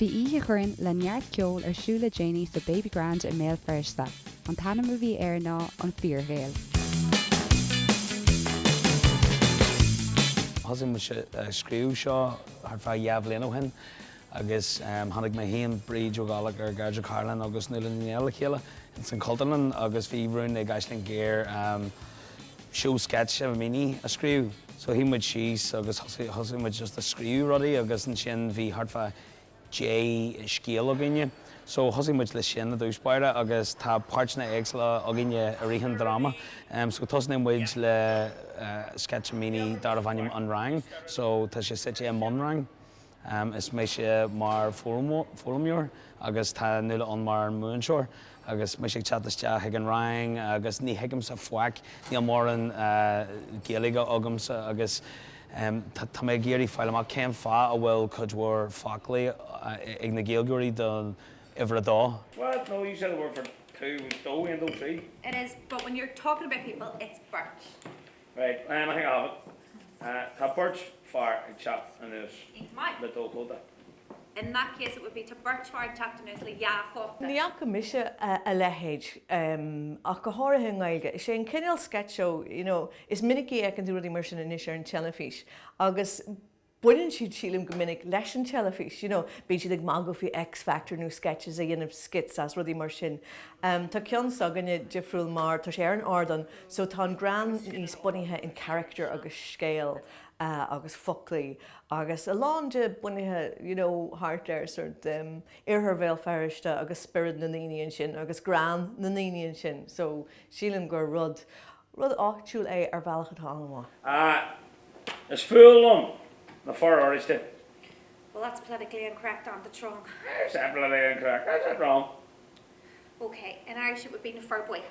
Bhí oíche ghrinn le neart ceoil ar siúl le déanaí sa Baby Grand i mBéal Feirste. An t-ainm a bhí air ná An Fíor-Ghael. Thosaigh mise ag scríobh seo thart fá dha bhliain ó shin agus tháinig mé féin, Bríd Ó Gallchóir, Gearóid Ó Cairealláin agus Nuala Ní Néill le chéile ins an Chultúrlann agus bhí rún ag Aisling Ghéar seó sceitimíní a scríobh. So shuigh muid síos agus thosaigh muid just a scríobh rudaí agus ansin bhí thart fá 10 scéal againne. So thosaigh muid le sin i dtús báire agus tá páirteanna éagsúla againne i rith an dráma. So tosnaíonn muid le sceitimíní darbh ainm An Rang. So tá sé suite i mbunrang. Is mise mar foghlaimeoir agus tá Nuala ann mar an múinteoir agus mise ag teacht isteach ag an rang agus ní thuigimse faic, níl mórán Gaeilge agamsa agus tá mé ag iarraidh fáil amach cén fáth a bhfuil cuid mhór foclaí ag na Gaeilgeoirí don uimhir a dó. What? No, you said the word for two was dó, aon, dó, trí. It is, but when you're talking about people, it's beirt. Right, I think I have it. Tá beirt fear ag teacht anuas le dó chóta. In that case it would be tá beirt fear ag teacht anuas le dhá chóta. Ní fhaca mise a leithéid, ach go háirithe i nGaeilge. Is é an cineál sketch show, you know, is minicí a fheiceann tú rudaí mar sin anois ar an teilifís agus Baineann siad, sílim, go minic leis an teilifís, you know, bíonn siad ag magadh faoi X Factor nó sketches a dhéanamh skits as rudaí mar sin. Tá ceann s'againne difriúil mar tá sé ar an ardán so tá an greann níos bunaithe in character agus scéal agus foclaí agus a lán de bunaithe, you know, thart ar sort iarthar Bhéal Feirste agus spiorad na ndaoine ansin agus greann na ndaoine ansin so sílim gur rud, rud áitiúil é ar bhealach atá an-mhaith. Ah, Is fuath liom na fir oráiste. Well that's politically incorrect and it's wrong. How's that politically incorrect? How's that wrong? Ok, in Irish it would be na fir buí.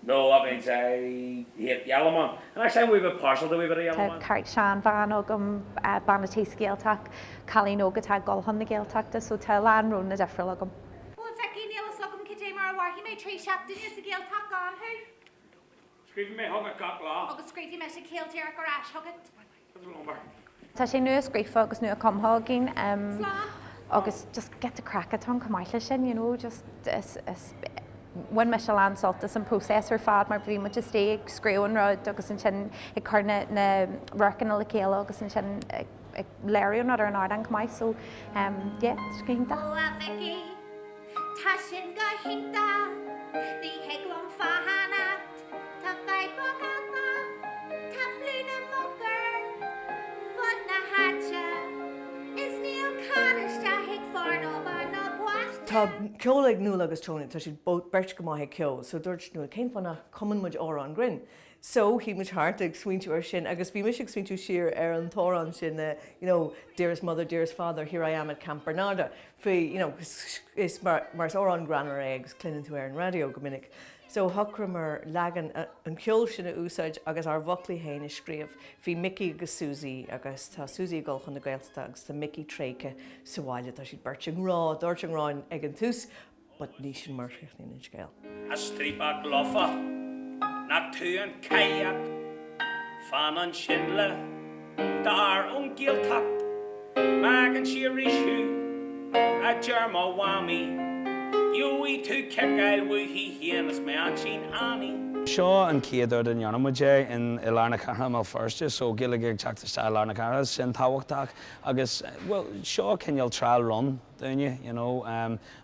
No, that means I hate yellow man. And actually I'm a wee bit partial to a wee bit of yellow Tá man. carachtar seanbhean agam, bean a' tí sa Ghaeltacht, cailín óg atá ag dul chun na Gaeltachta, so tá a lán rólanna difriúil agam. Bhuel, a Mhicí, níl fhios agam cad é mar a mhairfidh mé 3 seachtaine sa Ghaeltacht gan thú. Scríobhfaidh mé chugat gach lá. Agus scríobhfaidh mise céal díreach ar ais chugat. Tá sé nua-scríofa agus nua-chumtha againn Slán. agus just giota craic atá ann chomh maith leis sin, you know, just is, is, bhain mise a lán sult as an próiseas ar fad mar bhí muid istigh ag scríobh an rud agus ansin ag cur na, na radharcanna le chéile agus ansin ag, ag léiriú an rud ar an ardán chomh maith so yeah, tá sé go hiontach. Ó a Mhicí. Tá sin go hiontach, ní thig liom fanacht, tá fadhb agam, tá fliú na muc ar fud na háite, is níl cead isteach ag fear ná bean ná páiste. Tá ceol ag Nuala agus Tony, tá siad beirt go maith ag ceol, so dúirt Nuala cén fáth nach cumann muid amhrán grinn? So, shuigh muid thart ag smaointiú ar sin agus bhí mise ag smaointiú siar ar an t-amhrán sin you know, Dearest mother, dearest father, here I am at Camp Barnarda faoi, you know, is mar mar is amhrán greannmhar é agus cluineann tú ar an raidió go minic. So, shocraíomar leagan an ceol sin a úsáid agus ár bhfoclaí féin a scríobh. Bhí Mickey agus Suzy agus tá Suzy ag dul chun na Gaeltachta agus tá Mickey tréigthe sa bhaile, tá siad beirt i ngrá, dúirt an ghráin ag an tús But ní sin mar a chríochnaíonn an scéal. A striapach lofa, nach tú an cailleach, fan ansin le d'fhear ón Ghaeltacht, má fheiceann sí arís thú, a deir mo mhamaí, gheobhaidh tú ciceáil uaithi féin is m'aintín Annie. Seo an chéad uair a ndearna muid é i lár na cathrach i mBéal Feirste, so Gaeilge ag teacht isteach i lár na cathrach, sin tábhachtach agus, bhuel, seo cineál trial run. dúinne, you know,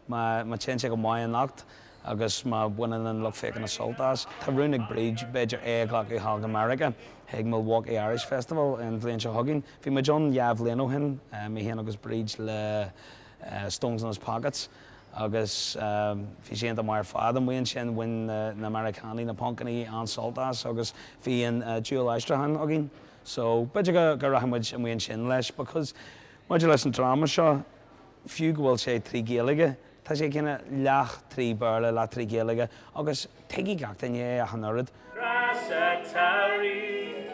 má má téann sé go maith anocht agus má bhaineann an lucht féachana sult as. Tá rún ag Bríd b'fhéidir é a ghlacadh thall go Meiriceá chuig Milwaukee Irish Festival an bhliain seo chugainn. Bhí muid ann dhá bhliain ó shin, mé féin agus Bríd le Stones in His Pockets agus bhí sé iontach maith ar fad amuigh ansin, bhain na Meiriceánaigh, na puncannaí an-sult as agus bhí an dual aistriúchán againn. So b'fhéidir go go rachaidh muid amuigh ansin leis because Maidir leis an dráma seo, fiú go bhfuil sé trí Ghaeilge, tá sé kinda leath trí Bhéarla, leath trí Ghaeilge agus tuigfidh gach duine é ach an oiread. Grá sa tsamhraidh.